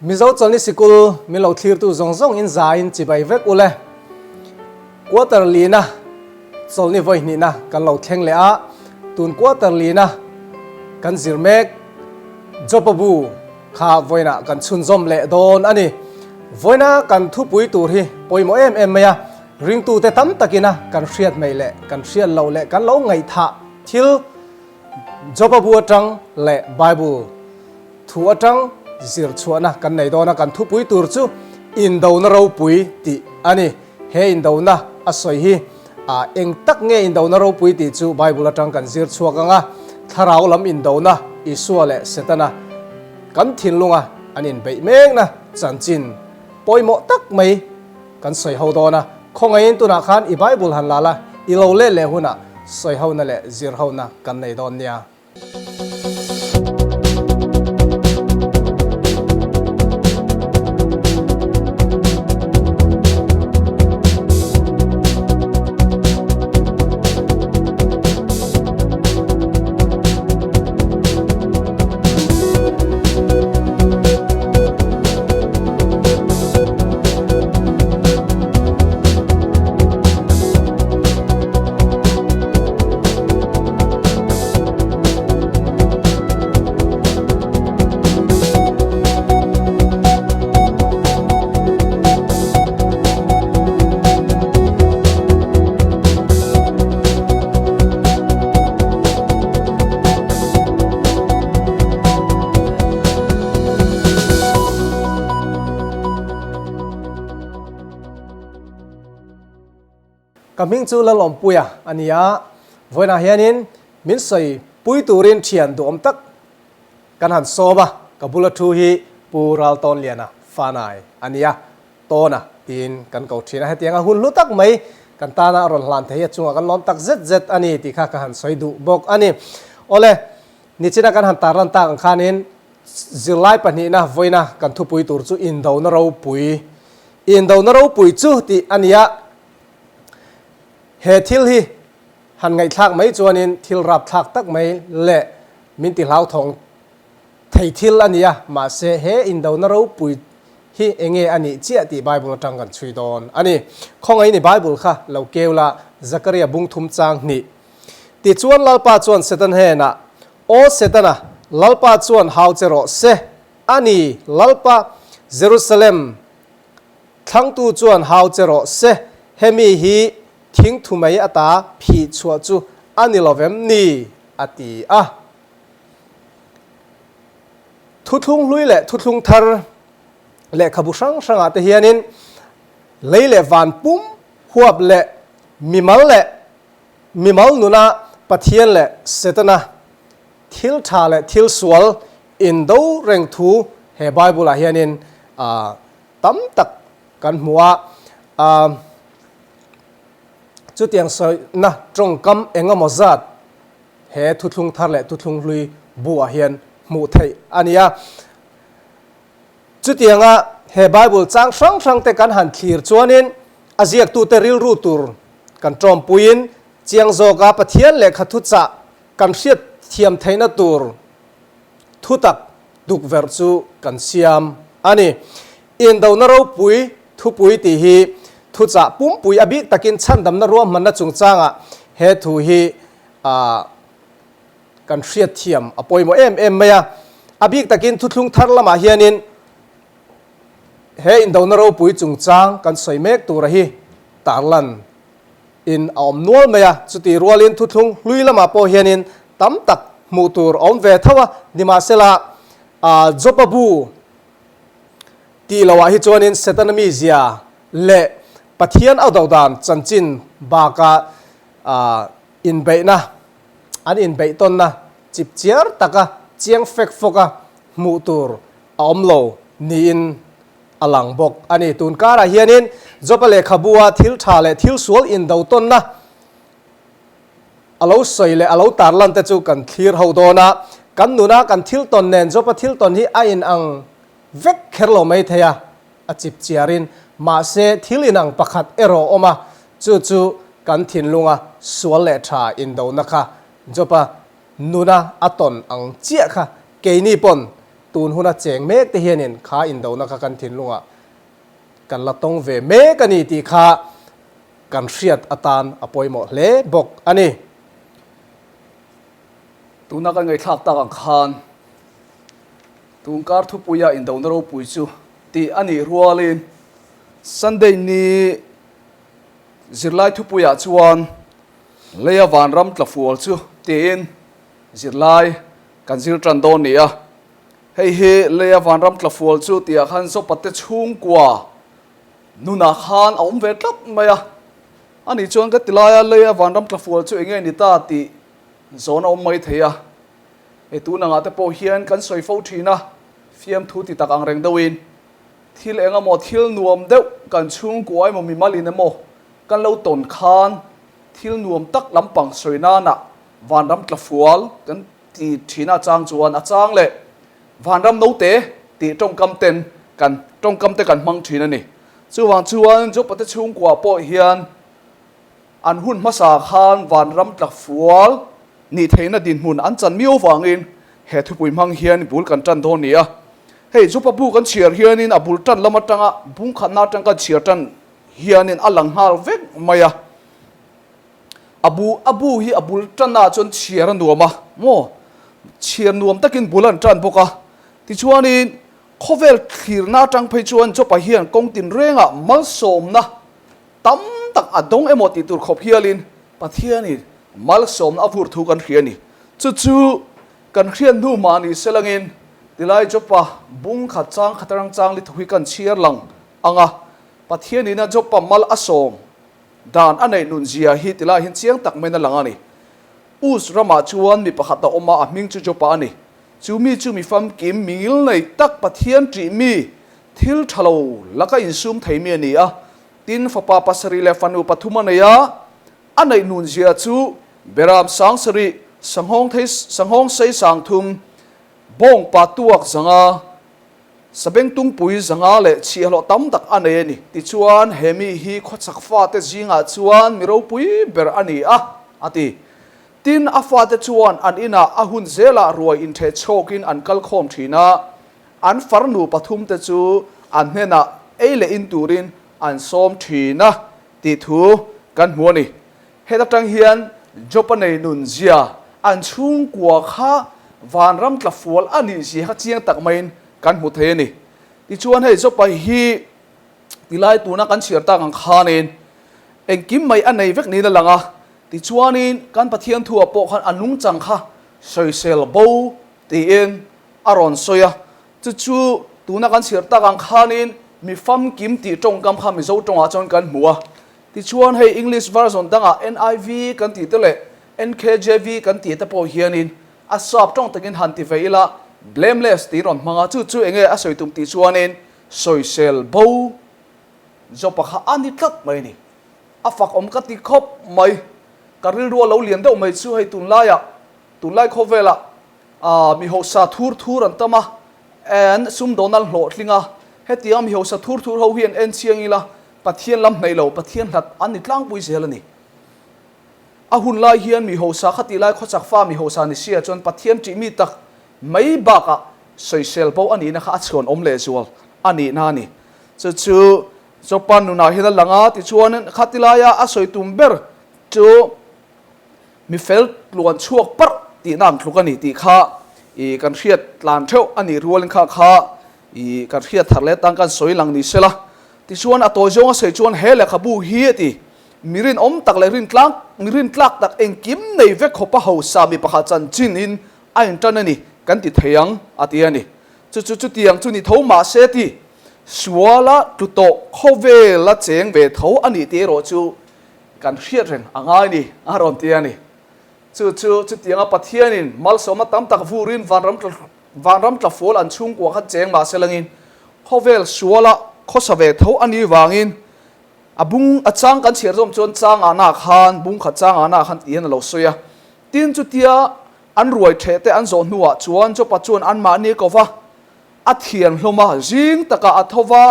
Mizo Chawlhni Sikul min lo thlirtu zawng zawng in zaiin chibai vek ule. Quarter lina chawlhni vawi hnihna kan lo thleng leh a, tun quarter lina kan zir mek Jopa bu kha vawiinah kan chhunzawm leh dawn a ni. Vawiina kan thupui tur hi pawimawh em em mai a, ringtute tam takina kan hriat mai leh kan hriat loh leh kan lo ngaihthah thil Jopa bu atang leh Bible Thu atang zir chhuahna kan nei dawn a, kan thupui tur chu Indona ropui tih a ni. He indona a sawi hi eng tak nge indona ropui tih chu Bible atang kan zir chhuak ang a, thlarau lam indona Isua leh Setana kan thinlunga an inbeih mekna chanchin pawimawh tak mai kan sawi ho dawn a. Khawngaihin tunah khan i Bible han la la, i lo let leh hunah sawi hona leh zir hona kan nei dawn nia. Ka hming chu Lalawmpuia a ni a, vawiinah hianin min sawi pui turin thian duhawm tak kan han sawm a, ka bula thu hi Pu Raltawnliana Fanai a ni a, Tawna tiin kan ko thin a, hetianga hun hlu tak mai kan tana a rawn hlan thei hi a chungah kan lawm tak zet zet a ni tih kha ka han sawi duh bawk a ni. Awle, nichina kan han tarlan tak ang khanin zirlai pahnihna vawiina kan thupui tur chu Indona ropui, Indona ropui chu tih a ni a, he thil hi han ngaihthlak mai chuanin thil rapthlak tak mai leh min ti hlauthawng thei thil a ni a, mahse he indona ropui hi enge a nih chiah tih Bible atang kan chhui dawn a ni. Khawngaih ni Bible kha lo keu la, Zakaria bung thum chang hnih. Tichuan Lalpa chuan Satan hnenah, Aw Setana, Lalpa chuan hau che rawh se, a ni, Lalpa, Jerusalem thlangtu chuan hau che rawh se, hemi hi thingthu mai ata phih chhuah chu a ni lovem ni? a ti a. Thuthlung hlui leh thuthlung thar lehkhabu hrang hrangah te hianin lei leh van pum huap leh mimal leh mimal nuna Pathian leh Setana thil tha leh thil sual indo reng thu he Bible-ah hianin tam tak kan hmu a. Chutiang sawina tawngkam engemaw zat he thuthlung thar leh thuthlung hlui buah hian hmuh theih a ni a. Chutianga he Bible chang hrang hrang te kan han thlir chuanin a ziaktute rilru tur kan tawmpuiin chiang zawka Pathian lehkha thuchah kan hriat thiam theihna tur thutak tukverh chu kan siam a ni. Indona ropui thupui tih hi thuchah pumpui a bik takin chhandamna ruahmanna chungchangah he thu hi kan hriat thiam a pawimawh em em mai a. A bik takin thuthlung thar lamah hianin he indona ropui chungchang kan sawi mek tura hi tarlan in a awm nual mai a, chutih rualin thuthlung hlui lamah pawh hianin tam tak hmuh tur a awm ve tho a, nimahsela Jopa bu tih lohah hi chuanin Setana mizia leh Pathian au do dan chanchin baka inbeihna an inbeih tawnna chip chiar taka chiang fek fawka hmuh tur a awm lo niin a lang bawk a ni. Tun karah hianin Jopa lehkhabua thil tha leh thil sual indo tawnna a lo sawi leh a lo tarlan te chu kan thlir ho dawn a. Kan nuna kan thil tawn nen Jopa thil tawn hi a inang vek kher lo mai thei a, a chip chiarin. Mahse, thil inang pakhat erawh a awm a, chu chu kan thinlunga sual leh tha indona kha Jopa nuna a tawn ang chiah kha keini pawn. tun huna cheng mek te hianin kha indona kha kan thinlungah kan la tawng ve mek a ni tih kha kan hriat atan a pawimawh hle bawk a ni. Tuna kan ngaihthlak tak ang khan tunkar thupuia indona ropui chu tih a nih rualin Sunday ni zirlai thupuiah chuan leia vanram tlafual chu tiin zirlai kan zir tan dawn ni a. Hei hi leia vanram tlafual chu tihah khan Zopate chhungkua nunah khan a awm ve tlat mai a. Ani chuan ka ti laia leia vanram tlafual chu eng nge ni ta tih zawn a awm mai thei a. Hei tun angah te pawh hian kan sawi fo thin a, fiamthu ti tak ang reng deuhin thil eng emaw thil nuam deuh kan chhungkua emaw mimalin emaw kan lo tawn khan thil nuam tak lampang sawi nanah vanram tlafual kan ti thin a chang chuan a chang leh vanram note tih tawngkam ten kan tawngkam te kan hmang thin a ni. Chuvang chuan Jopate chhungkua pawh hian an hun hmasa khan vanram tlafual nih theihna dinhmun an chan miau vangin he thupui hmang hian bul kan tan dawn ni a. Hei Jopa bu kan chhiar hianin a bul tan lam atanga bungkhatna atang kan chhiar tan hianin a lang nghal vek mai a. A bu a bu hi a bul tanah chuan chhiar a nuam a maw? Chhiar nuam takin bul an tan bawk a. Tichuanin khawvel thlirna atang phei chuan Jopa hian kawng tinrengah malsawmna tam tak a dawng emaw tih tur khawp hialin Pathianin malsawmna a vur thu kan hria a ni. Chu chu kan hriat hnu mah ni se langin tilai Jopa bung khat chang khat atang chang li thu hi kan chhiar lang ang a, Pathianin a Jopa mal a sawm Dan a neih nun zia hi ti lai hian chiang tak maiin a lang a ni. Uz ramah chuan mi pakhat a awm a, a hming chu Jopa a ni. Chu mi chu mi famkim, mi ngilnei tak, Pathian ṭih mi, thil ṭha lo laka insum thei mi a ni a. Tin, fapa pasarih leh fanu pathum a nei a, a neih nun zia chu Beram sangsarih, sanghawng thei, sanghawng sei sangthum, bawngpa tuak zanga, Sabengtungpui zanga leh chhiahhlawh tam tak a nei a ni. Tichuan, he mi hi khawchhak fate zingah chuan mi ropui ber a ni a, a ti. Tin, a fate chuan an inah a hun zelah ruai intheh chhawkin an kal khawm thin a, an farnu pathumte chu an hnenah ei leh in turin an sawm thin a, tih thu kan hmu a ni. Heta tang hian Job-a nei nun zia, an chhungkua kha vanram tla fual a nih zia kha chiang tak maiin kan hmu thei a ni. Tichuan hei Job-a hi tilai tuna kan chhiar tak ang khanin engkim mai a nei vek niin a lang a. Tichuanin kan Pathian thuah pawh khan a nungchang kha sawisel bo tiin a rawn sawi a. Chu chu tuna kan chhiar tak ang khanin mi famkim tih tawngkam kha Mizo tawngah chuan kan hmu a. Tichuan hei English version dangah NIV kan tih te leh NKJV kan tih te pawh hianin a sap tawng takin han ti ve ila blameless tih rawn hmang a, chu chu enge a sawi tum tih chuanin sawisel bo Jopa kha a ni tlat mai a ni. A fak awm ka ti khawp mai. Ka rilru a lo lian deuh mai chu hei tunlaiah tunlai khawvelah mi hausa thur thur an tam a, an sumdawn an hlawhtling a, hetianga mi hausa thur thur ho hi an en chiang ila Pathian lam hnaih lo, Pathian hlat an ni tlangpui zel a ni. A hun lai hian mi hausa kha tih lai khawchak fa mi hausa ni sia chuan Pathian ṭih mi tak mai bakah sawisel bo a nihna kha a chhuan awm lehzual a nihna a ni. Chu chu Jopa nunah hian a lang a, tichuan kha ti laia a sawi tum ber chu Mi fel tluan chhuak parh tihna ang tluk a ni tih kha i kan hriat tlan theuh a nih rualin kha kha i kan hriat thar leh tan kan sawi lang ni sela. Tichuan a tawi zawnga sawi chuan he lehkhabu hi a ti, Mi rinawm tak leh rintlang mi rintlak tak engkim nei vek khawpa hausa mi pakhat chanchin in a intan a ni kan ti thei ang a ti a ni. Chu chu chutiang chu ni tho mahse ti suala tlu tawh khawvela cheng ve tho a nih tih erawh chu Kan hriat reng a ngai ni, a rawn ti a ni. Chu chu chutianga Pathianin malsawmna tam tak vurin vanram vanram tlafual an chhungkua kha cheng mah se langin khawvel suala khawsa ve tho a nih vangin a bung a chang kan chhiar zawm chuan changah na khan bung khat changah na khan tiin a lo sawi a. Tin chutia an ruai theh te an zawh hnuah chuan Jopa chuan anmahni ko va A thian hlawm a, zing takah a tho va,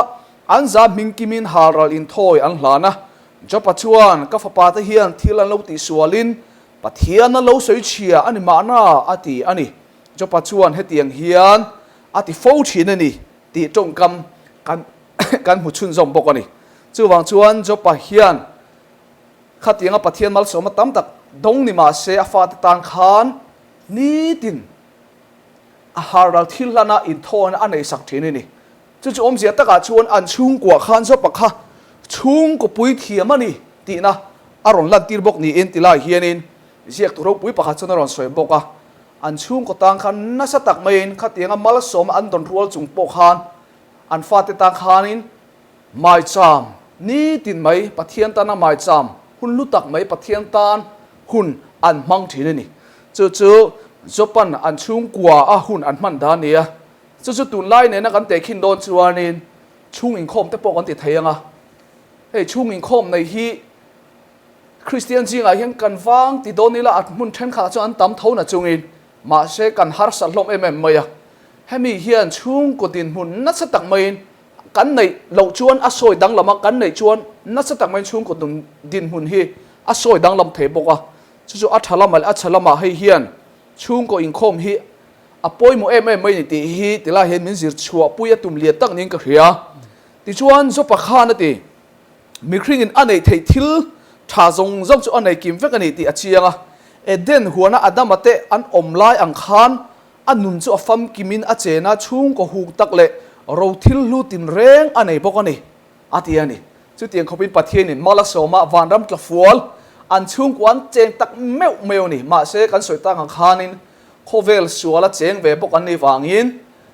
an za hming kimin halral inthawi an hlan a. Jopa chuan, Ka fapate hian thil an lo tihsualin Pathian a lo sawi chhia a ni mahna, a ti a ni. Jopa chuan hetiang hian a. a ti fo thin a ni tih tawngkam kan kan hmu chhunzawm bawk a ni. Chuvang chuan Jopa hian khatianga Pathian malsawmna tam tak dawng ni mah se a fate tan khan nitin a harral thil hlana inthawn a neihsak thin a ni. Chu chu awmzia takah chuan an chhungkua khan Jopa kha chhungkaw puithiam a ni tihna a rawn lantir bawk niin tilai hianin ziaktu ropui pakhat chuan a rawn sawi bawk a. An chhungkaw tan khan nasa tak maiin khatianga malsawma an dawn rual chung pawh khan an fate tan khanin maicham nitin mai Pathian tana maicham hun hlu tak mai Pathian tan hun an hmang thin a ni. Chu chu Jopan an chhungkua a hun an hman dan a ni a. Chu chu tunlai nena kan tehkhin dawn chuanin chhung inkhawm te pawh kan ti thei ang a. Hei chhung inkhawm nei hi Kristian zingah hian kan vang ti dawn ila a hmun thenkhatah chuan an tam tho na chungin mahse kan harsat hlawm em em mai a. Hemi hian chhungkaw dinhmun nasa tak maiin kan neih loh chuan a sawi danglam a, kan neih chuan nasa tak maiin chhungkaw dinhmun hi a sawi danglam thei bawk a. Chu chu a tha lamah leh a chhe lamah hei hian chhungkaw inkhawm hi a pawimawh em em mai ni tih hi tilai hian min zir chhuahpui a tum lian tak niin ka hria. Tichuan Jopa khan a ti. Mihringin a neih theih thil tha zawng zawng chu a nei kim vek a ni tih a chiang a. Eden huana Adama te an awm lai ang khan a nun chu a famkimin a chen a, chhungkaw huk tak leh ro thil hlu tinreng a nei bawk a ni, a ti a ni. Chutiang khawpin Pathianin mal a sawm a, vanram tla fual an chhungkua an cheng tak meuh meuh a ni. Mahse, kan sawi tak ang khanin khawvel sual a cheng ve bawk an nih vangin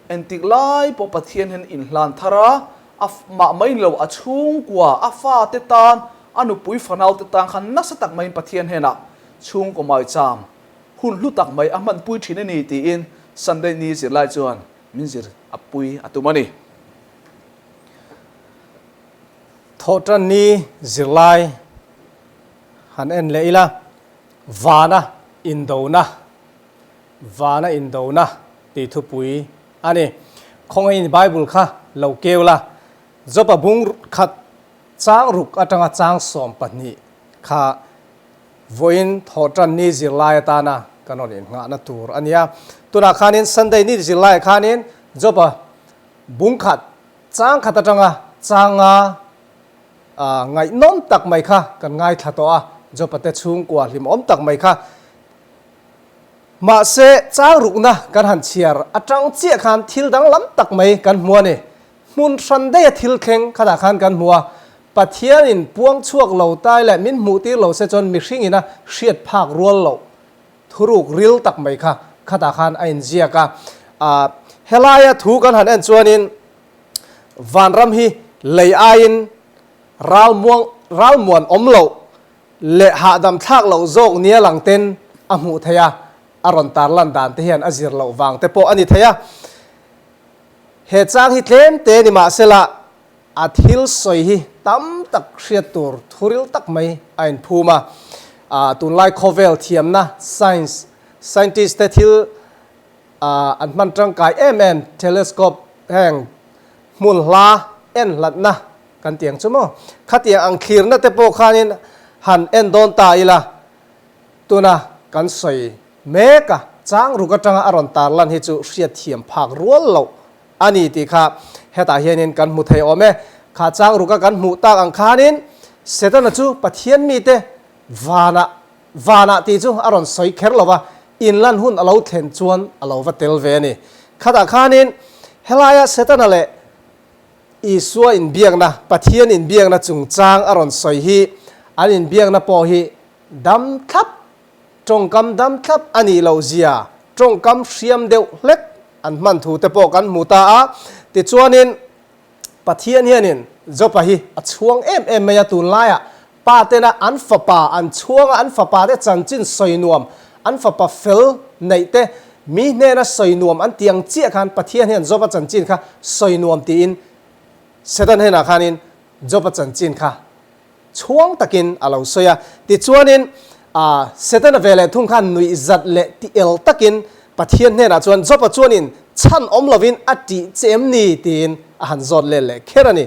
engtik lai pawh Pathian hian inhlan thar a, A mah mai ni lo, a chhungkua, a fate tan, a nupui fanaute tan khan nasa tak maiin Pathian hnenah chhungkaw maicham hun hlu tak mai a hmanpui thin a ni tiin Sunday ni zirlai chuan min zir a pui a tum a ni. Thawhtan ni zirlai han en leh ila, Vana indona, Vana indona tih thupui a ni. Khawngaihin Bible kha lo keu la, Job-a bung khat chang ruk atanga chang 12 kha vawiin thawhtan ni zirlai atana kan rawn innghahna tur a nia. Tunah khanin Sunday ni zirlaiah khanin Job-a bung khat chang khat atanga chang nga ngaihnawm tak mai kha kan ngaithla tawh a, Job-a te chhungkua hlimawm tak mai kha. Mahse, chang rukna kan han chhiar atang chiah khan thil danglam tak mai kan hmu a ni. Hmun hran daiha thil thleng khatah khan kan hmu a, Pathianin puang chhuak lo tai leh min hmuh tir lo se chuan mihringin a hriat phak rual loh thuruk ril tak mai kha khatah khan a inziak a. Helaia thu kan han en chuanin vanram hi lei aiin ralmuang ralmuan awm loh leh hahdam thlak loh zawk nia lang ten a hmuh theih a, a rawn tarlan dan te hian a zir loh vang te pawh a ni thei a. He chang hi tlem te ni mahsela a thil sawi hi tam tak hriat tur thuril tak mai a inphum a. Tunlai khawvel thiamna, science, scientist te thil an hman tangkai em em telescope heng hmun hla en hlatna Kan tiang chu maw? Khatiang ang thlirna te pawh khanin han en dawn ta ila, tuna kan sawi mek a, chang ruk atanga a rawn tarlan hi chu hriatthiam phak rual loh a ni tih kha hetah hianin kan hmu thei awm e. Kha chang ruka kan hmuh tak ang khanin Setana chu Pathian mite vanah vanah tih chu a rawn sawi kher lo va, inlan hun a lo thlen chuan a lo va tel ve a ni. Khatah khanin helaia Setana leh Isua inbiakna, Pathian inbiakna chungchang a rawn sawi hi an inbiakna pawh hi dam thlap, tawngkam dam thlap a nih loh zia, tawngkam hriam deuh hlek an hman thu te pawh kan hmu ta a. Tichuanin Pathian hianin Jopa hi a chhuang em em mai a, tunlaiah pa tena an fapa an chhuang a, an fapa te chanchin sawi nuam, an fapa fel neih te mi hnena sawi nuam an tih ang chiah khan Pathian hian Joba chanchin kha sawi nuam tiin Satan hnenah khanin Joba chanchin kha chhuang takin a lo sawi a. Tichuanin Setana ve leh thung khan nuihzat leh ti el takin Pathian hnenah chuan Joba chuanin chhan awm lovin a tih che em ni tiin a han zawt let leh kher a ni.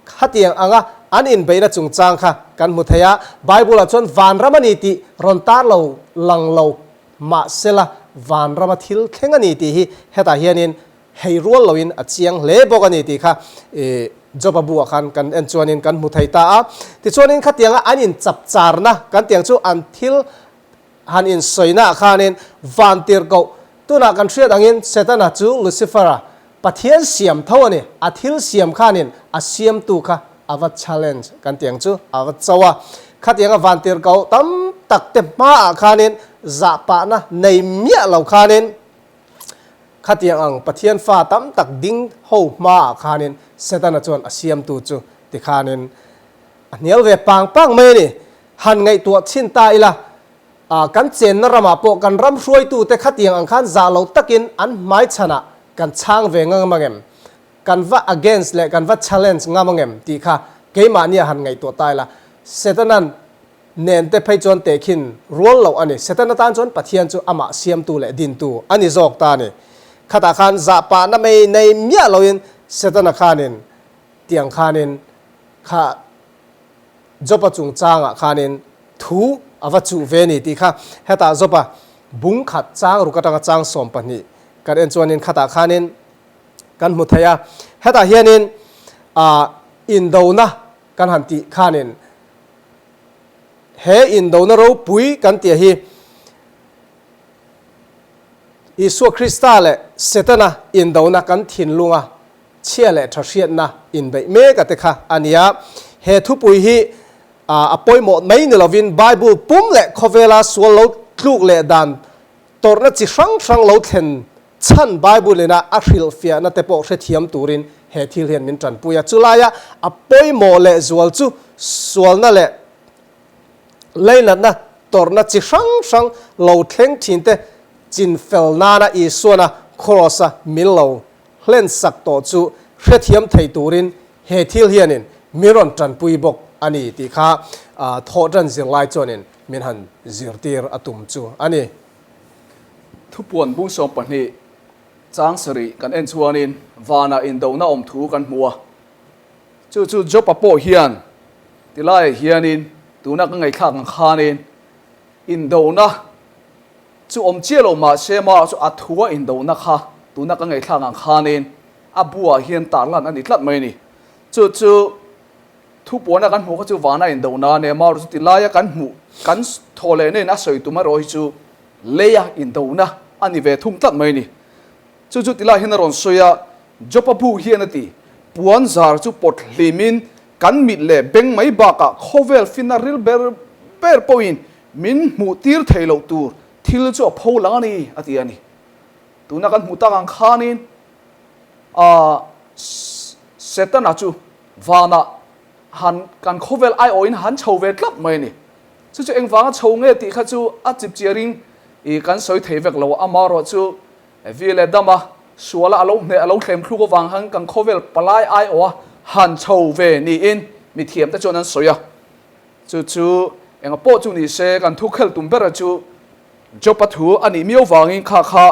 Khatiang anga an inbeihna chungchang kha kan hmu thei a, Bible-ah chuan vanram a ni tih rawn tar lo lang lo mahsela vanrama thil thleng a ni tih hi hetah hianin hei rual loin a chiang hle bawk a ni tih kha Job-a buah khan kan en chuanin kan hmu thei ta a. Tichuanin khatianga an inchapcharna kan tiang chu an thil han insawi-naah khanin vantirhkoh tunah kan hriat angin Setana chu Lucifer-a Pathian siam tho a ni. A thil siam khanin a siamtu kha a va challenge kan tiang chu a va cho a. Khatianga vantirhkoh tam tak te hmaah khanin zahpahna nei miah lo khanin Khatiang ang Pathian fa tam tak ding ho hmaah khanin Setana chuan a siamtu chu tikhanin a hnial ve pang pang mai a ni. Han ngaihtuah chhin ta ila, kan chenna ramah pawh kan ram hruaitute khatiang ang khan zah lo takin an hmaichhanah kan chhang ve ngam ang em? Kan va against leh kan va challenge ngam ang em tih kha keimahnia han ngaihtuah ta ila, Setana'n Nen te phei chuan tehkhin rual loh a ni. Setana tan chuan Pathian chu amah siamtu leh dintu a ni zawk ta a ni. Khatah khan zahpahna mei nei miah loin Setana khanin tiang khanin kha Job-a chungchangah khanin thu a va chuh ve a ni tih kha hetah Job-a bung khat chang ruk atanga chang 12 kan en chuanin khatah khanin kan hmu thei a. Hetah hianin indona kan han tih khanin He indona ropui kan tih hi Isua Krista leh Setana indona kan thinlunga chhia leh tha hriatna inbeih mek a te kha a ni a. He thupui hi a pawimawh mai ni lovin Bible pum leh khawvela sual lo tluk leh dan tawrhna chi hrang hrang lo thlen chhan Bible ina a hrilhfiahna te pawh hrethiam turin he thil hian min tanpui a. Chulaia a pawimawh leh zual chu sualna leh leinatna tawrhna chi hrang hrang lo thleng thin te chinfel nana Isuana Kraws-a min lo hlensak tawh chu hrethiam thei turin he thil hianin min rawn tanpui bawk a ni tih kha thawhtan zirlai chuanin min han zirtir a tum chu a ni. Thupuan bung 12 chang sarih kan en chuanin vanah indona awm thu kan hmu a. Chu chu Job-a pawh hian tilaiah hianin tuna ka ngaihthlak ang khanin indona chu awm chiah lo mah se mah chu a thua indona kha tuna ka ngaihthlak ang khanin a buah hian tarlan a ni tlat mai a ni. Chu chu Thupuana kan hmuh kha chu vana indona a nia, Maur chu tilaia kan hmuh kan thaw lehna in a sawi tum erawh hi chu leia indona a ni ve thung tlat mai a ni. Chu chu tilai hian a rawn sawi a, Jopa bu hian a ti, Puan zar chu pawt hlimin kan mit leh beng mai bakah khawvel finna ril ber ber pawhin min hmuh tir thei loh tur thil chu a pho lang a ni, a ti a ni. Tuna kan hmuh tak ang khanin aah Setana chu Vanah han kan khawvel aiawhin han chho ve tlat mai a ni. Chu chu engvanga chho nge tih kha chu a chip chiarin i kan sawi thei vek lo a, amaherawh chu vi leh dama suala a lo hneh a lo thlem thluk avang khan kan khawvel palai aiawha han chho ve niin mithiamte chuan an sawi a. Chu chu enga pawh chu ni se kan thu khel tum bera chu Job-a thu a nih miau vangin kha kha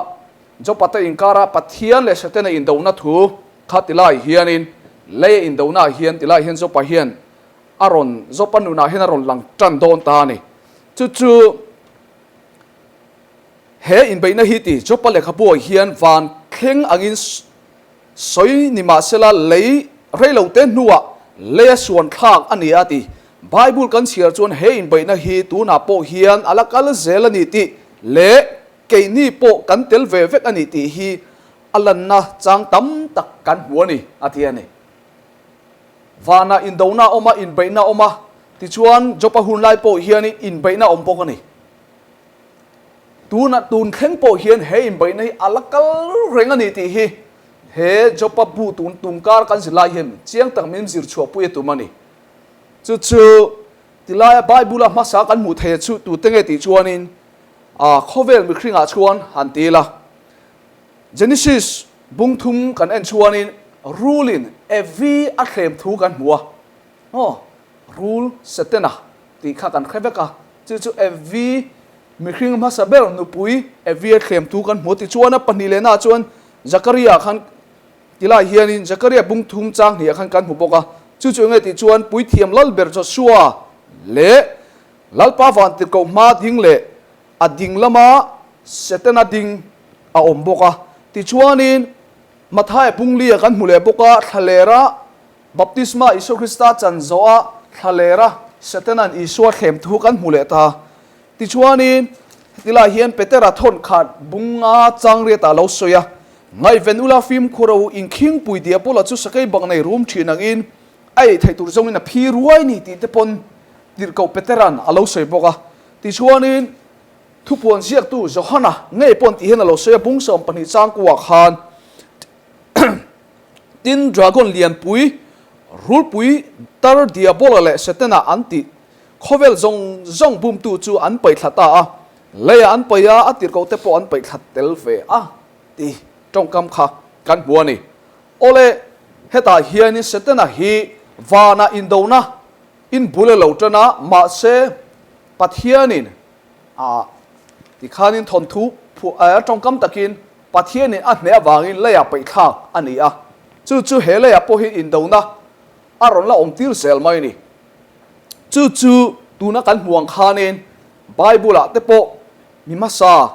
Job-a te inkara Pathian leh Setana indona thu Kha tilai hianin lei a indonaah hian tilai hian Jopa hian a rawn Jopa nunah hian a rawn lang tan dawn ta a ni. Chu chu he inbeihna hi ti Jopa lehkhabuah hian van thleng angin sawi ni mahsela lei reilote hnuah lei a suan thlak a ni a ti. Bible kan chhiar chuan he inbeihna hi tunah pawh hian a la kal zel a ni tih leh keini pawh kan tel ve vek a ni tih hi A lanna chang tam tak kan hmu a ni, a ti a ni. Vanah indona a awm a, inbeihna a awm a, tichuan Jopa hun lai pawh hianin inbeihna a awm bawk a ni. Tuna tun thleng pawh hian he inbeihna hi a la kal reng a ni tih hi he Jopa bu tun tungkar kan zir lai hian chiang tak min zir chhuahpui a tum a ni. Chu chu tilaia Bible-a hmasa kan hmuh theih chu tute nge tih chuanin khawvel mihringah chuan han ti ila. Genesis bung thum kan en chuanin rulin Evi a thlem thu kan hmu a, aw, rul Setana tih kha kan hre vek a, chu chu Evi mihring hmasa ber nupui Evi a thlem thu kan hmu a, tichuan a pahnih lehnaah chuan Zakaria khan tilai hianin Zakaria bung thum chang hnih ah khan kan hmu bawk a, chu chu enge tih chuan puithiam lalber Joshua leh Lalpa Vantirhkoh hma ding leh A ding lama Setana ding a awm bawk a. Tichuanin, Mathaia Punglia kan hmu leh bawk a, thlalera Baptisma Isua Krista chan zawha thlalera Setanan Isua thlem thu kan hmu leh ta. Tichuanin, hetilai hian Petera thawn khat bunga changriatah a lo sawi a, Ngaihven ula fimkhur a u inkhingpui Diabola chu sakei bang nei rum thin angin a ei theih tur zawngin a phi ruai ni tih te pawn tirhkoh Petera'n a lo sawi bawk a. Tichuanin, Thupuan ziaktu Johana ngei pawn tih hian a lo sawi a, bung 12 changkuah khan tin dragon lianpui, rulpui tar Diabola leh Setana an tih khawvel zawng zawng bumtu chu an paih thla ta a, leiah an paih a, a tirhkoh te pawh an paih thla tel ve a ti tawngkam kha kan hmu a ni. Awle, hetah hianin Setana hi vanah indona in bul a lo tan a, mahse Pathianin A tikhanin thawnthu phuah a tawngkam takin Pathianin a hneh avangin leiah paihthlak a ni a, chu chu he leiah pawh hi indona a rawn la awm tir zel mai a ni. Chu chu tuna kan hmu ang khanin Bible-ah te pawh mi hmasa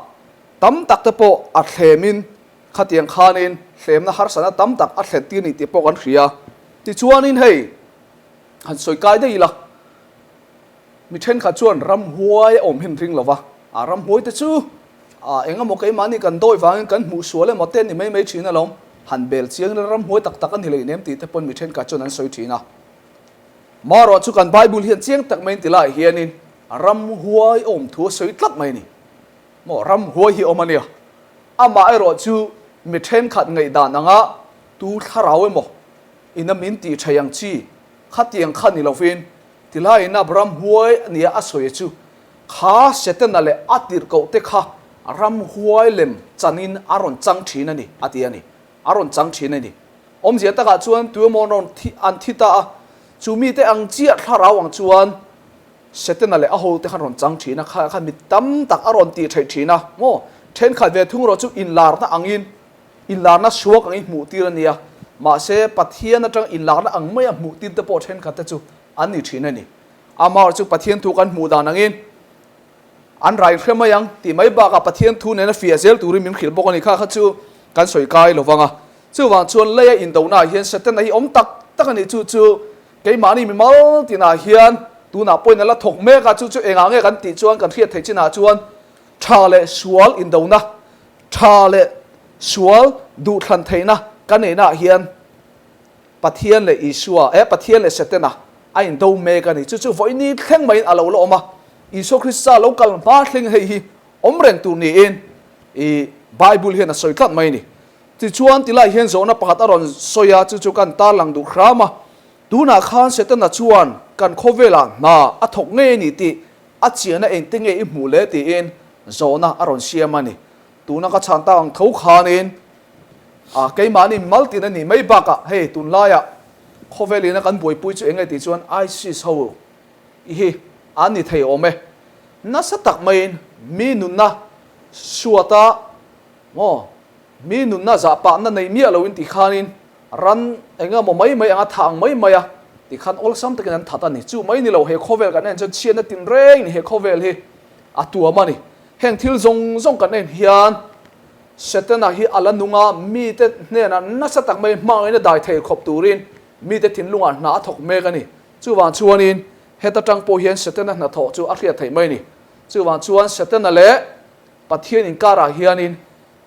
tam tak te pawh a thlemin khatiang khanin thlemna harsatna tam tak a thlen tir ni tih pawh kan hria. Tichuanin hei han sawi kai daih ila. Mi thenkhat chuan ramhuai a awm hin ring lo va, a ramhuai te chu a eng emaw keimahni kan dawi vangin kan hmuh sual emaw te ni mai mai thin alawm, han bel chiang ila ramhuai tak tak a ni leh nem tih te pawn mi thenkhat chuan an sawi thin a. Marawh chu kan Bible hian chiang tak maiin ti laiah hianin ramhuai a awm thu a sawi tlat mai a ni. Maw ramhuai hi a awm a nia. Amah erawh chu mi thenkhat ngaihdan anga tu thlarau emaw ina min tih thei ang chi khatiang kha ni lovin Tilaiin Abraham huai a nia a sawi chu kha Setana leh a tirhkoh te kha ramhuai lem chanin a rawn chang thin a ni a ti a ni. A rawn chang thin a ni. Awmzia takah chuan tuemaw an rawn thi an thi ta a, chu mite ang chiah thlarau ang chuan Setana leh a hote khan rawn chang thin a, kha khan mi tam tak a rawn tih theih thin a maw? Thenkhat ve thung erawh chu inlarna angin inlarna suak angin hmuh tir a nia, mahse Pathian atang inlarna ang maia hmuh tir te pawh thenkhat te chu an ni thin a ni. Amah chu Pathian thu kan hmuh dan angin an rai hre mai ang tih mai bakah Pathian thu nena fiah zel turin min hrilh bawk a ni. Kha kha chu kan sawi kai lo vang a. Chuvang chuan leia indonaah hian Setana hi awm tak tak a ni. Chu chu keimahni mimal tinah hian tunah pawhin a la thawk mek a. Chu chu engah nge kan tih chuan kan hriat theih chinah chuan tha leh sual indona, tha leh sual duhthlan theihna kan neihnaah hian Pathian leh Isua, eh, Pathian leh Setana a indo mek a ni. Chu chu vawiini thleng maiin a lo la awm a. Isua Krista lo kal hma thleng hei hi awm reng tur niin i Bible hian a sawi tlat mai a ni. Tichuan, tilai hian zawhna pakhat a rawn sawi a, chu chu kan tarlang duh hram a. Tunah khan Setana chuan kan khawvelah hna a thawk ngei a ni tih a chiahna engte nge i hmuh le tiin zawhna a rawn siam a ni. Tuna ka chhan tak ang tho khanin A, keimahni maltin a nih mai bakah hei tunlaiah khawvel ina kan buaipui chu eng nge tih chuan ISIS ho i hi an ni thei awm e. Nasa tak maiin mi nunna suata maw mi nunna zahpahna nei miah loin ti khanin ran eng emaw mai mai anga thah ang mai mai a ti khan awlsam takin an that a ni. Chu mai ni lo he khawvel kan en chuan chhiatna tinreng in he khawvel hi a tuam a ni. Heng thil zawng zawng kan en hian Setana hi a la nung a, mite hnenah nasa tak mai hmangin a dai thei khawp turin mite thinlungah hna a thawk mek a ni. Chuvang chuanin heta tang pawh hian Setana hnathawh chu a hriat theih mai a ni. Chuvang chuan Setana leh Pathian inkarah hianin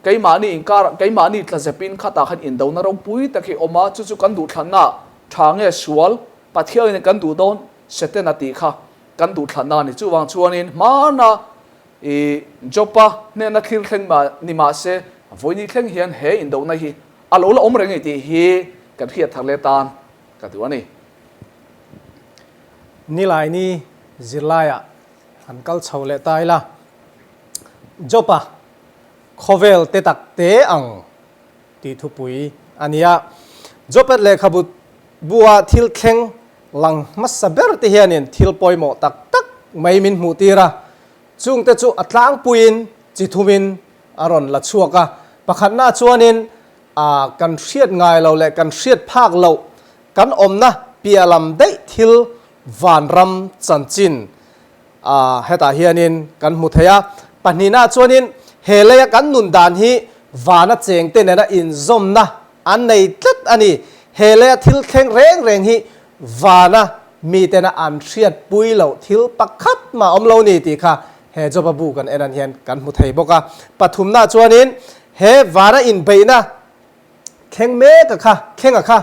keimahni inkarah keimahni tlazepin khatah khan indona ropui tak hi awm a, chu chu kan duhthlanna tha nge sual Pathianin kan duh dawn Setana tih kha kan duhthlanna a ni. Chuvang chuanin hmana I Jopa hnena thlir thleng mah ni mah se, vawiini thleng hian he indohna hi a lo la awm reng e tih hi kan hriat thar leh tan ka duh a ni. Nilaini zirlaiah han kal chho leh ta ila, Jopa khawvel te tak te ang tih thupui a ni a. Jopa lehkhabu bua thil thleng lang hmasa ber te hianin thil pawimawh tak tak mai min hmuh tir a, chungte chu a tlangpuiin chi thumin a rawn la chhuak a. Pakhatna chuanin a kan hriat ngai lo leh kan hriat phak loh kan awmna piah lam daih thil vanram chanchin a hetah hianin kan hmu thei a. Pahnihna chuanin he leia kan nun dan hi vana chengte nena inzawmna. an nei tlat a ni. He leia thil thleng reng reng hi vana mitena an hriatpui loh thil pakhat mah awm lo ni tih kha he Joba bu kan en an hian kan hmu thei bawk a. Pathumna chuanin he vana inbeihna thleng mek a kha thleng a kha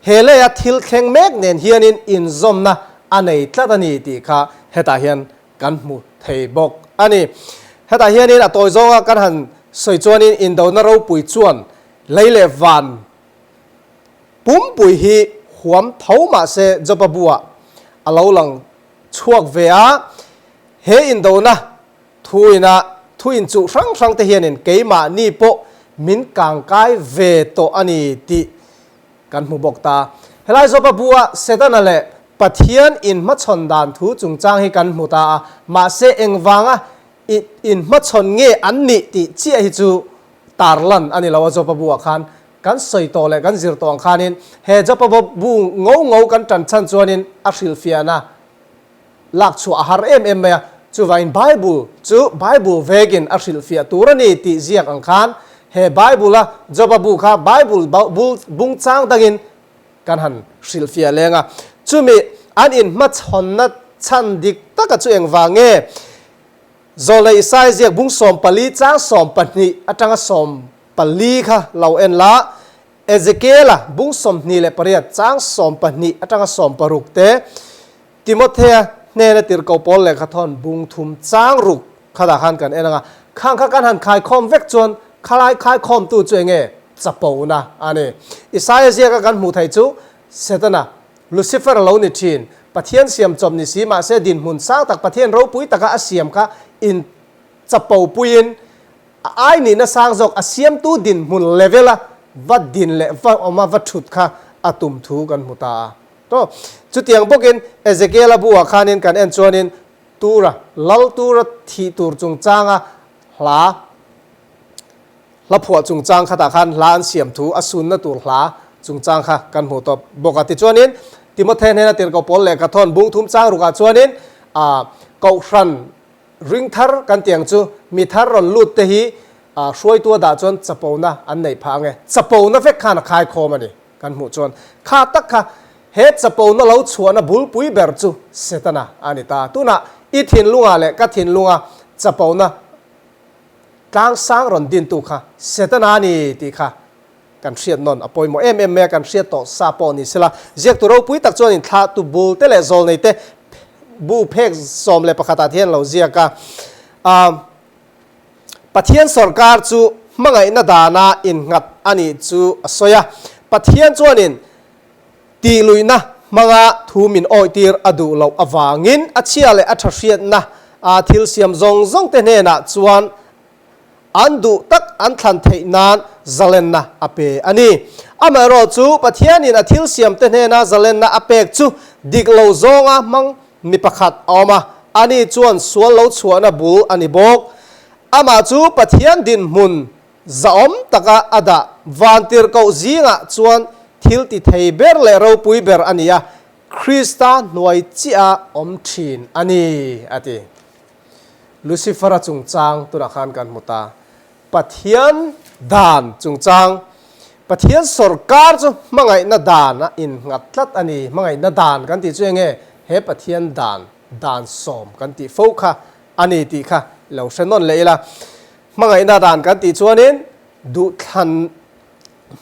he leia thil thleng mek nen hianin inzawmna a nei tlat a ni tih kha hetah hian kan hmu thei bawk a ni. Hetah hianin a tawi zawnga kan han sawi chuanin indona ropui chuan lei leh van pumpui hi huam tho mah se Joba buah a lo lang chhuak ve a, he indona thuina thu inchuh hrang hrang te hianin keimahni pawh min kangkai ve tawh a ni tih Kan hmu bawk ta. Helai Joba bu-a Setana leh Pathian inhmachhawn dan thu chungchang hi kan hmu ta a, mahse engvanga inhmachhawn nge an nih tih chiah hi chu tarlan a ni lo a Joba bu-ah khan kan sawi tawh leh kan zir tawh ang khanin he Joba bu ngo ngo kan tan chhan chuanin a hrilhfiahna lak chhuah a har em em mai a, chuvangin Bible chu Bible vekin a hrilhfiah tur a ni tih ziak ang khan he Bible-a Joba bu kha Bible bul bung chang dangin kan han hrilhfiah leng a. Chumi an inhmachhawnna chhan dik taka chu engvang nge? Zawlei Isai ziak bung 14 chang 12 atanga 14 kha lo en la, Ezekiela bung 28 chang 12 atanga 16 te, Timothea hnena tirhkoh pawl lehkha thawn bung thum chang ruk khatah khan kan en ang a, khang kha kan han khaikhawm vek chuan khalai khaikhawmtu chu enge chapona a ni. Isaia ziaka kan hmuh theih chu Setana, Lucifer a lo ni thin, Pathian siam chawp ni si mahse dinhmun sang tak Pathian ropui taka a siam kha in chapo puiin a ai nihna sang zawk a siamtu dinhmun level a va din leh va awm a va thut kha a tum thu kan hmu ta a. Tawh. Chutiang bawkin Ezekiela buah khanin kan en chuanin Tura, Lal Tura thih tur chungchanga hla, hla phuah chungchang khatah khan hla an siam thu, a sunna tur hla chungchang kha kan hmuh tawp bawk a. Tichuanin Timothe hnena tirhkoh pawl lehkha thawn bung thum chang rukah chuanin Kohhran Ring thar kan tih ang chu mi thar rawn lut te hi hruaitu a dah chuan chapona an neih phah ang e. Chapona vek khan a khaikhawm a ni kan hmuh chuan. Kha tak kha he chapona lo chhuahna bulpui ber chu Setana a ni ta. Tunah i thinlungah leh ka thinlunga chapona tlangsang rawn dintu kha Setana a ni tih kha Kan hriat nawn a pawimawh em em mai a, kan hriat tawh sa pawh ni sela. Ziaktu ropui tak chuan inthlahtu bul te leh zawlnei te bu phek 11 ah te hian lo ziak a. Pathian sawrkar chu hmangaihna dana innghat a nih chu a sawi a. Pathian chuanin tihluihna hmanga thu min awitir a duh loh avangin a chhia leh a tha hriatna thil siam zawng zawng te hnenah chuan An duh tak an thlan theih nan zalenna a pe a ni. Amaherawh chu Pathianin a thil siamte hnena zalenna a pek chu dik lo zawnga hmang mi pakhat a awm a, ani chuan sual lo chhuahna bul a ni bawk. Amah chu Pathian dinhmun zahawm taka a dah vantirhkoh zingah chuan thil ti thei ber leh ropui ber a ni a, Krista hnuai chiah a awm thin a ni, a ti. Lucifer-a chungchang tunah khan kan hmu ta. Pathian dan chungchang, Pathian sawrkar chu hmangaihna dan a innghat tlat a ni. Hmangaihna dan kan tih chu eng nge? He Pathian dan, dan sawm kan tih fo kha a ni tih kha lo hre nawn leh ila. Hmangaihna dan kan tih chuanin duhthlan,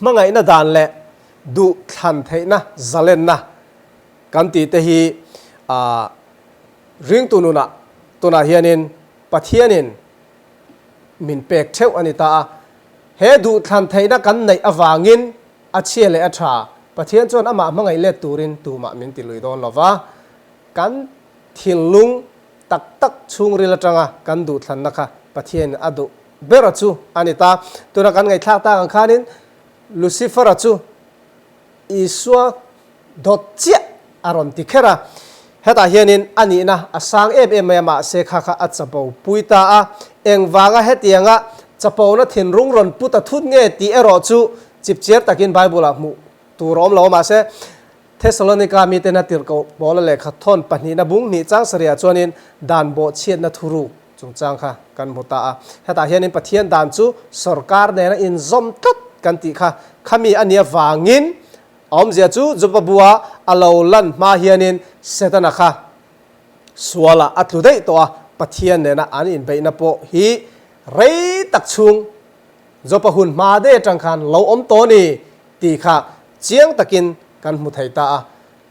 hmangaihna dan leh duhthlan theihna zalenna kan tih te hi ah, Ringtu nunah tunah hianin Pathianin min pek theuh a ni ta a. He duhthlan theihna kan neih avangin a chhia leh a tha Pathian chuan amah hmangaih let turin tumah min ti lui dawn lo va. Kan thinlung tak tak chhungril atanga kan duhthlanna kha Pathianin a duh bera chu a ni ta. Tuna kan ngaihthlak tak ang khanin Lucifer-a chu Isua dawt chiah a rawn ti kher a. Hetah hianin a nihna a sang em em mai a, mahse kha kha a chapo pui ta a. Engvanga hetianga chapona thinrung rawn pu ta thut nge tih erawh chu chipchiar takin Bible-ah hmuh tur a awm lo a, mahse Thessalonika mitena tirhkoh Paula lehkha thawn pahnihna bung hnih chang sarihah chuanin dan bawhchhiatna thuruk chungchang kha kan hmu ta a. Hetah hianin Pathian dan chu sawrkar nena inzawm tlat. kan tih kha khami a nih avangin a awmzia chu Joba bua a lo lan hma hianin Setana kha sualah a tlu daih tawh a, Pathian nena an inbeihna pawh hi rei tak chhung Joba hun hma daih atang khan lo awm tawh a ni tih kha chiang takin kan hmu thei ta a.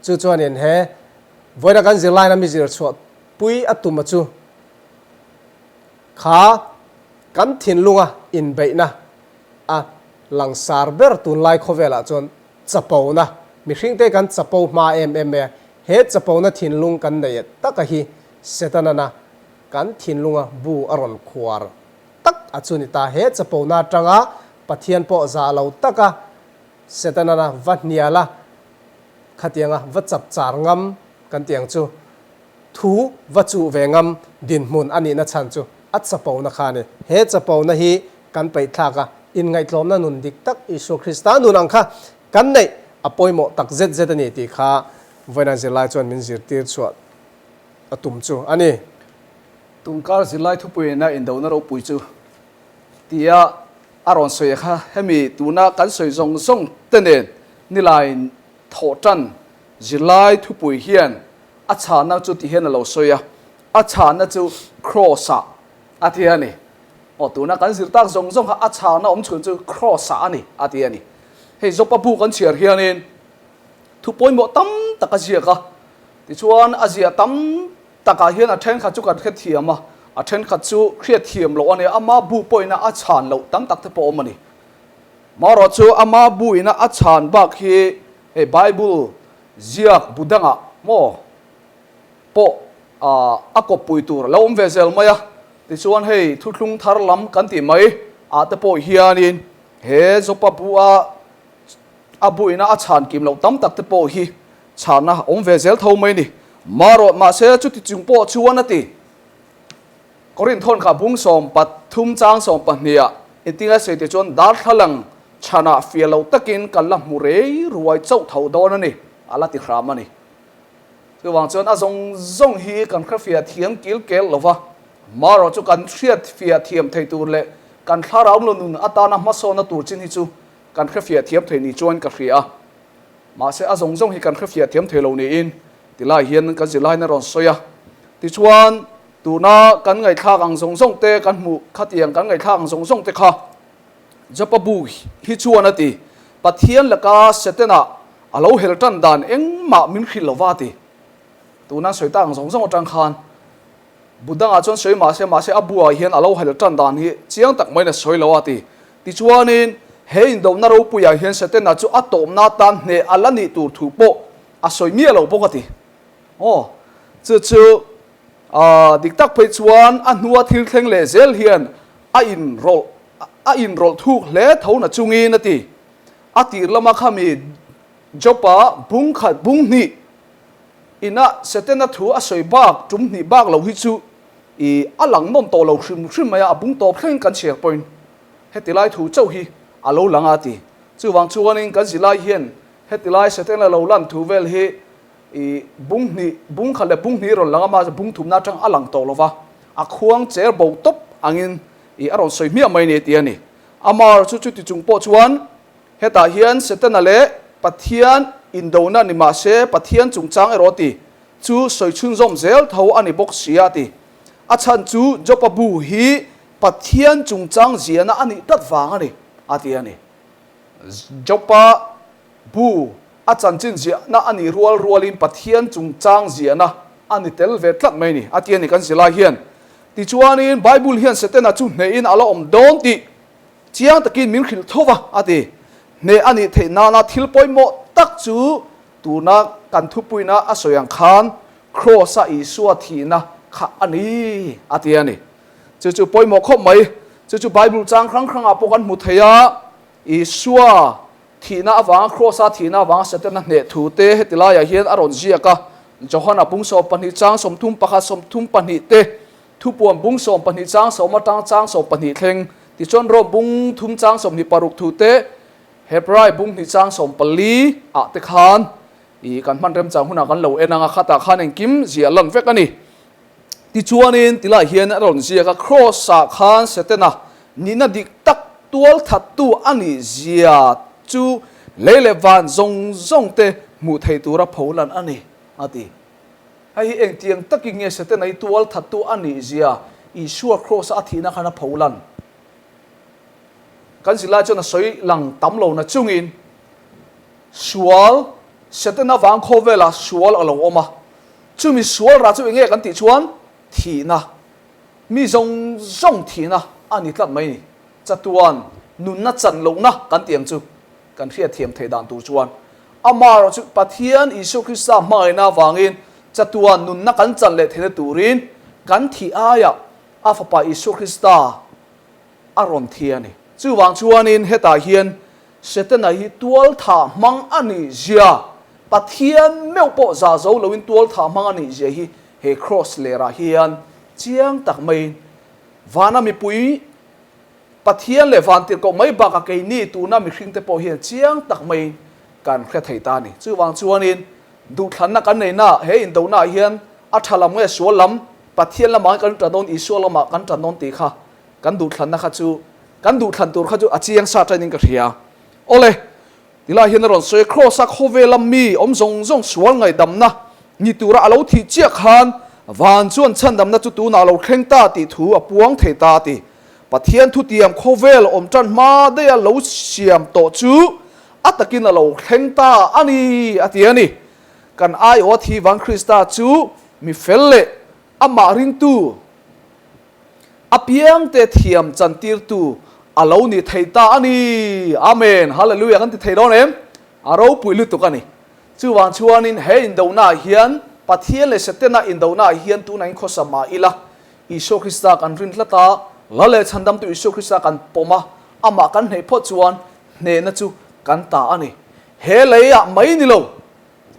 Chu chuanin he vawiina kan zirlaina mi zir chhuah pui a tum a chu kha kan thinlunga inbeihna a langsar ber tunlai khawvelah chuan chapona, mihringte kan chapo hma em em mai a, he chapona thinlung kan nei taka hi Setanana kan thinlunga bu a rawn khuar tak a chu ni ta. He chapona atanga Pathian pawh zah lo taka Setanana va hnial a, khatianga va chapchar ngam kan tih ang chu thu va chuh ve ngam dinhmun a nihna chhan chu a chapona kha a ni. He chapona hi kan peihthlak a, inngaihtlawmna nun dik tak Isua Krista nun ang kha kan neih a pawimawh tak zet zet a ni tih kha vawiin zirlai chuan min zirtir chhuah a tum chu a ni. Tunkar zirlai thupuiina indona ropui chu tia a rawn sawi kha hemi tuna kan sawi zawng zawng te nen nilaiin thawh tan zirlai thupui hian A chhahna chu ti hian a lo sawi a, a chhahna chu Kraws-ah a ti a ni. Aw, tuna kan zir tak zawng zawng kha a chhahna awm chhun chu Kraws-ah a ni, a ti a ni. Hei Jopa bu kan chhiar hianin thu pawimawh tam tak a ziak a, tichuan a ziah tam takah hian a thenkhat chu kan hrethiam a, a thenkhat chu hriatthiam loh a ni a, ama bu pawhina a chhan loh tam tak te pawh awm a ni. Marawh chu ama buina a chhan bak hi hei Bible Ziak bu dangah maw pawh a kawppui tur a lo awm ve zel mai a, tichuan hei thuthlung thar lam kan tih mai ah te pawh hianin he Jopa bu a a buina a chhan kim loh tam tak te pawh hi chhana awm ve zel tho mai a ni. Marawh mahse chuti chung pawh chuan a ti. Korinth thawn kha bung 13 chang 12 ah engtin a sawi tih chuan darthlalang chhanah fiah lo takin kan la hmu rei ruai chauh tho dawn a ni, a la ti hram a ni. Chuvang chuan a zawng zawng hi kan hrefiah thiam kil kel lo va, marawh chu kan hriat fiah thiam thei tur leh kan thlarau lo nun atana hmasawna tur chin hi chu kan hrefiah thiam thei ni chuan ka hria a. Mahse a zawng zawng hi kan hrefiah thiam thei lo niin tilai hian kan zirlain a rawn sawi a. Tichuan tuna kan ngaihthlak ang zawng zawng te kan hmuh khatiang kan ngaihthlak ang zawng zawng te kha Jopa bu hi chuan a ti, Pathian laka Setana a lo hel tan dan engmah min hrilh lova a ti. Tuna sawi tak ang zawng zawng atang khan Bu dangah chuan sawi mahse, mahse a buah hian a lo hel tan dan hi chiang tak maiin a sawi lo a ti. Tichuanin, he indona ropuiah hian Setana chu a tawpna atan hneh a la nih tur thu pawh a sawi miah lo bawk a ti. Aw, chu chu dik tak phei chuan a hnua thil thleng leh zel hian a inrawlh a inrawlh thuk hle tho na chungin a ti. A tir lama khami Job-a bung khat bung hnih Ina Setana thu a sawi bak tum hnih bak lo hi chu i a lang nawm tawh lo hrim hrim mai a, a bung tawp thleng kan chhiar pawhin heti lai thu chauh hi a lo lang a ti. Chuvang chuanin kan zilai hian heti lai Setana lo lan thu vel hi i bung hnih, bung khat leh bung hnih rawn lang a, mahse bung thumna atang a lang tawh lo va, a khuang cher bo tawp angin i a rawn sawi hmiah mai a ni ti a ni. Amar chu chuti chung pawh chuan Hetah hian Setana leh Pathian indona ni mah se Pathian chungchang erawh ti chu sawi chhunzawm zel tho a ni bawk sia a ti. A chhan chu Jopa bu hi Pathian chungchang ziahna a nih tlat vang a ni a ti a ni. Jopa bu a chanchin ziahna a nih rual rualin Pathian chungchang ziahna a ni tel ve tlat mai a ni a ti a ni kan zilai hian. Tichuanin Bible hian Setana chu hnehin a la awm dawn tih Chiang takin min hrilh tho va, a ti. Hneh a nih theih nana thil pawimawh tak chu tuna kan thupuina a sawi ang khan Kraws-a Isua thihna kha a ni, a ti a ni. Chu chu pawimawh khawp mai. Chu chu Bible chang hrang hrangah pawh kan hmu thei a, Isua thihna avanga Kraws-a thihna avanga Setana hneh thu te heti laiah hian a rawn ziak a, Johana pung 12 chang 31 32 te Thupuan bung 12 chang sawm atang chang 12 thleng, tichuan Rom bung thum chang 26 thu te, Hebrai bung hnih chang 14 ah te khan i kan hman remchang hunah kan lo en ang a, khatah khan engkim ziah lan vek a ni. Tichuanin tilai hian a rawn ziak a, Kraws ah khan Setana nihna dik tak. Tualthattu a nih zia chu lei leh van zawng zawng te hmuh thei tura pholan a ni, a ti. Hei hi engtiang takin nge Setana hi tualthattu a nih zia Isua Kraws-a a thihna khan a pholan? Kan zirlai chuan a sawi lang tam lo na chungin sual, Setana vang khawvelah sual a lo awm a, chumi sual rah chu eng nge kan tih chuan thihna. Mi zawng zawng thihna a ni tlat mai ni. Chatuan nunna chan lohna kan tih ang chu kan hriatthiam theih dan tur chuan amaherawh chu Pathian Isua Krista hmangaihna avangin chatuan nunna kan chan leh theihna turin kan thih aiah a Fapa Isua Krista a rawn thi a ni. Chuvang chuanin hetah hian Setana hi tualthah hmang a nih zia, Pathian meuh pawh zah zo loin tualthah hmang a nih zia hi he kraws lerah hian chiang tak maiin vana mipui Pathian leh vantirhkoh mai bakah keini tuna mihringte pawh hian chiang tak maiin kan hre thei ta a ni. Chuvang chuanin duhthlanna kan neihna he indonaah hian a tha lam nge sual lam Pathian lamah kan tan dawn Isua lamah kan tan dawn tih kha kan duhthlanna kha chu kan duhthlan tur kha chu a chiang sa ṭanin ka hria. Awle, tilai hian a rawn sawi a, Kraws-a khawvela mi awm zawng zawng sual ngaihdamna ni tura a lo thih chiah khan van chuan chhandamna chu tunah a lo thleng ta tih thu a puang thei ta a ti. Pathian thutiam khawvel awm ṭan hma daiha lo siam tawh chu a takin a lo thleng ta a ni, a ti a ni. Kan aiawha thi vang Krista chu mi fel leh amah ringtu, A piangte thiam chantirtu a lo ni thei ta a ni. Amen. Hallelujah kan ti thei dawn em? A ropui lutuk a ni. Chuvang chuanin he indonaah hian Pathian leh Setana indonaah hian tunah in khawsa mah ila, Isua Krista kan rin tlat a, Lal leh Chhandamtu Isua Krista kan pawm a, amah kan hneih phawt chuan hnehna chu kan ta a ni. He leiah mai ni lo,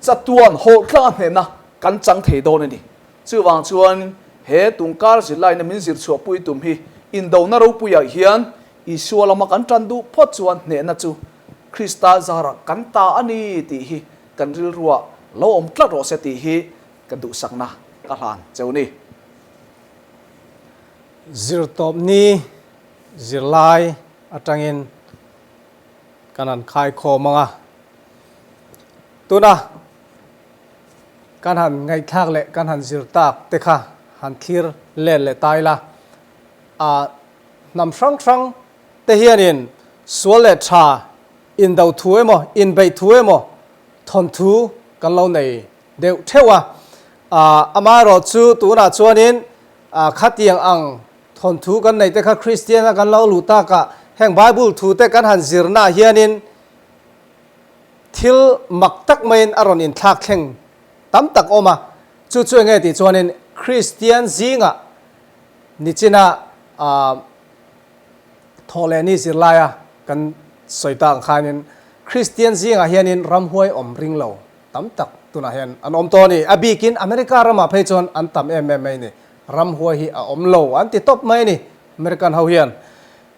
Chatuan hawlhtlanga hnehna kan chang thei dawn a ni. Chuvang chuan he tungkar zirlaina min zir chhuahpui tum hi indona ropuiah hian Isua lama kan tan duh phawt chuan hnehna chu Krista zarah kan ta a ni tih hi kan rilruah lo awm tlat rawh se tih hi ka duhsakna ka hlan cheu ni. Zirtawpni zirlai atangin kan han khaikhawm ang a. Tuna kan han ngaihthlak leh kan han zir tak te kha han thlir let leh ta ila, a hnam hrang hrang te hianin sual leh tha indo thu emaw inbeih thu emaw thawnthu kan lo nei deuh theuh a. Amaherawh chu tunah chuanin khatiang ang thawnthu kan neih te kha Kristian a kan lo luh takah heng Bible thu te kan han zirnaah hianin Thil mak tak maiin a rawn inthlak thleng tam tak awm a, chu chu enge tih chuanin Kristian zingah nichina thawh leh ni zirlaia kan sawi tak ang khanin Kristian zingah hianin ramhuai awm ring lo tam tak tunah hian an awm tawh a ni. A bikin America ramah phei chuan an tam em em mai a ni. Ramhuai hi a awm lo an ti tawp mai a ni American ho hian.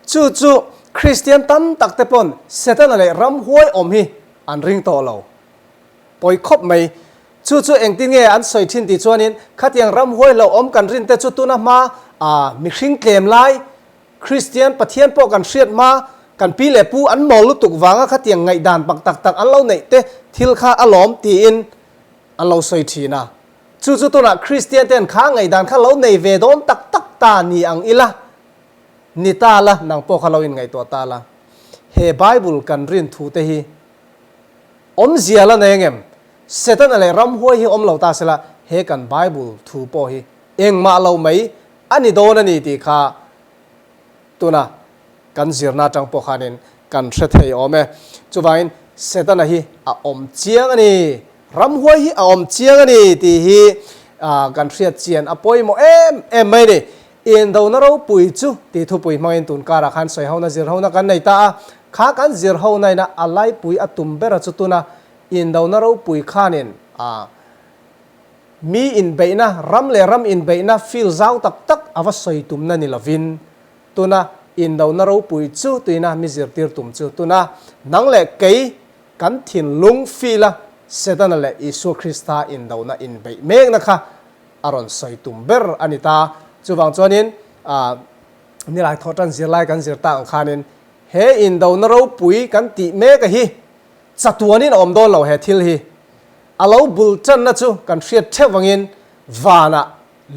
Chu chu Kristian tam tak te pawn Setana leh ramhuai awm hi an ring tawh lo. Pawi khawp mai. Chu chu engtin nge an sawi thin tih chuanin khatiang ramhuai lo awm kan rin te chu tuna hma a mihring tlem lai Kristian Pathian pawh kan hriat hma kan pi leh pu an mawl lutuk vanga khatiang ngaihdan pak tak tak an lo neih te thil kha a lawm tiin an lo sawi thin a. Chu chu tunah Kristian ten kha ngaihdan kha lo nei ve dawn tak tak ta ni ang ila. Ni ta la, nang pawh kha lo inngaihtuah ta la. He Bible kan rin thu te hi awmzia la nei angem? Setana leh ramhuai hi awm lo ta sela, he kan Bible thu pawh hi engmah lo mai a ni dawn a ni tih kha tuna kan zirna atang pawh khanin kan hre thei awm e. Chuvangin Setana hi a awm chiang a ni, ramhuai hi a awm chiang a ni tih hi kan hriat chian a pawimawh em em mai a ni. Indona ropui chu tih thupui hmangin tun karah khan sawihona zirhona kan nei ta a, kha kan zirhona ina a laipui a tum bera chu tuna indona ropui khanin a mi inbeihna, ram leh ram inbeihna feel zau tak tak a va sawi tumna ni lovin tuna indona ropui chu tuina mi zirtir tum chu tuna nang leh kei kan thinlung feel a Setana leh Isua Krista indona inbeih mekna kha a rawn sawi tum ber a ni ta. Chuvang chuanin nilai thawh tan zirlai kan zir tak ang khanin he indona ropui kan tih mek a hi chatuanin a awm dawn lo he thil hi. A lo bul tanna chu kan hriat theuh angin vanah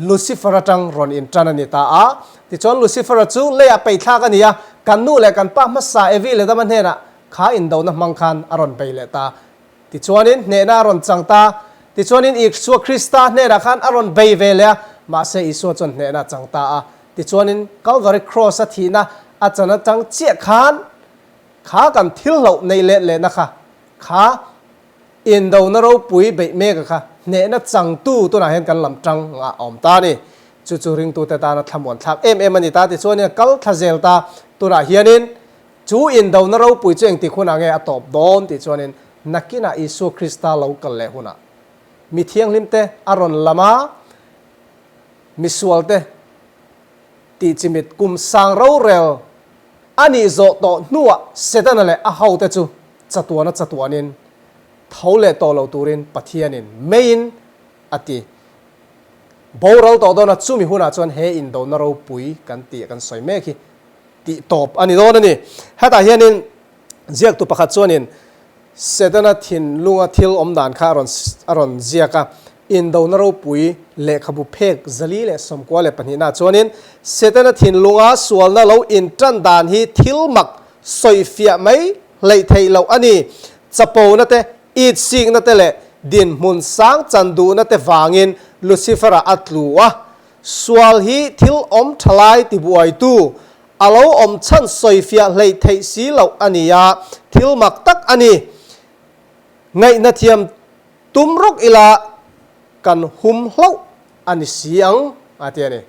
Lucifer atang rawn intan a ni ta a. Tichuan Lucifer-a chu leiah peithlak a ni a, kan nu leh kan pa hmasa Evi leh Adama hnenah kha indona hmang khan a rawn bei leh ta. Tichuanin hnehna a rawn chang ta. Tichuanin Isua Krista hnenah khan a rawn bei ve leh a, mahse Isua chuan hnehna a chang ta a. Tichuanin Calvary Cross-a thihna a chan atang chiah khan kha kan thil hloh neih let lehna kha, kha indona ropui beih mek a kha hnehna changtu tunah hian kan lam tang a awm ta a ni. Chu chu ringtute tana thlamuan thlak em em a ni ta. Tichuanin a kal thla zel ta. Tunah hianin Chu indona ropui chu engtik hunah nge a tawp dawn tih chuanin nakinah Isua Krista lo kal leh hunah mi thianghlimte a rawn lam a, misualte tih chimit kum sang rorel a nih zawh tawh hnuah Setana leh a hote chu chatuana chatuanin tho leh tawh lo turin Pathianin meiin a ti boral tawh dawn a, chumi hunah chuan he indona ropui kan tih kan sawi mek hi tih tawp a ni dawn a ni. Hetah hianin ziaktu pakhat chuanin Setana thinlunga thil awm dan kha a rawn a rawn ziak a, Indona ropui lehkhabu phek 492 nah chuanin Setana thinlunga sualna lo intan dan hi thil mak sawifiah mai hleih theih loh a ni. Chapona te, itsikna te leh dinhmun sang chan duhna te vangin Lucifer-a a tlu a, Sual hi thil awm tha lai tibuaitu, a lo awm chhan sawifiah hleih theih si loh a ni a, thil mak tak a ni. Ngaihna thiam tum rawk ila kan hum hlauh a ni si ang, a ti a ni.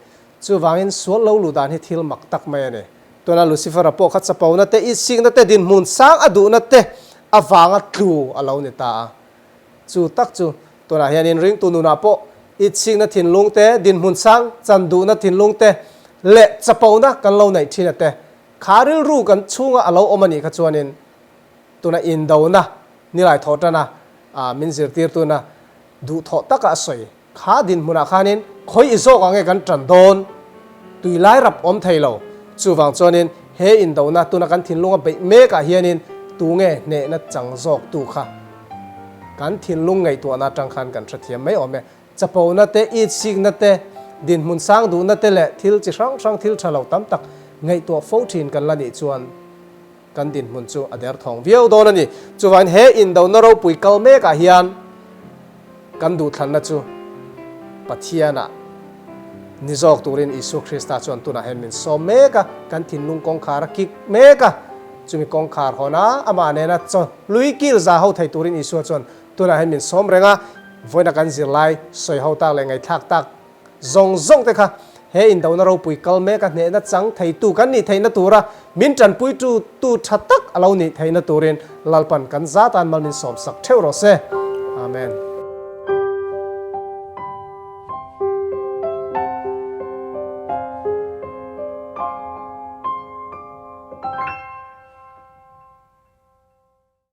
Chuvangin sual lo luh dan hi thil mak tak mai a ni. Tuna Lucifer-a pawh kha chapona te, itsikna te, dinhmun sang a duhna te avanga tlu a lo ni ta a. Chu tak chu tunah hianin ringtu nunah pawh itchhikna thinlung te, dinhmun sang chan duhna thinlung te leh chapona kan lo neih thin a te kha rilru kan chhunga a lo awm a nih kha chuanin tuna indona nilai thawh tana min zirtirtuna duhthawh taka a sawi Kha dinhmunah khanin khawi i zawk ang nge kan tan dawn? Tui lai rap awm thei lo. Chuvang chuanin he indona tuna kan thinlunga beih mekah hianin tunge hnehna chang zawktu kha kan thinlung ngaihtuahna atang khan kan hrethiam mai awm e. Chapona te, itsikna te, dinhmun sang duhna te leh thil chi hrang hrang thil tha lo tam tak ngaihtuah fo thin kan la nih chuan, Kan dinhmun chu a derthawng viau dawn a ni. Chuvangin he indona ropui kal mekah hian kan duhthlanna chu Pathianah ni zawk turin Isua Krista chuan tunah hian min sawm mek a, kan thinlung kawngkhar a kik mek a, chumi kawngkhar hawn a amah nena chaw hlui kil za ho thei turin Isua chuan tunah hian min sawm reng a, vawiina kan zirlai sawi ho tak leh ngaihthlak tak zawng zawng te kha he indona ropui kal mek a hnehna chang theitu kan nih theihna tura min tanpuitu tu tha tak a lo nih theihna turin Lalpan kan zatan mal min sawmsak theuh rawh se. Amen.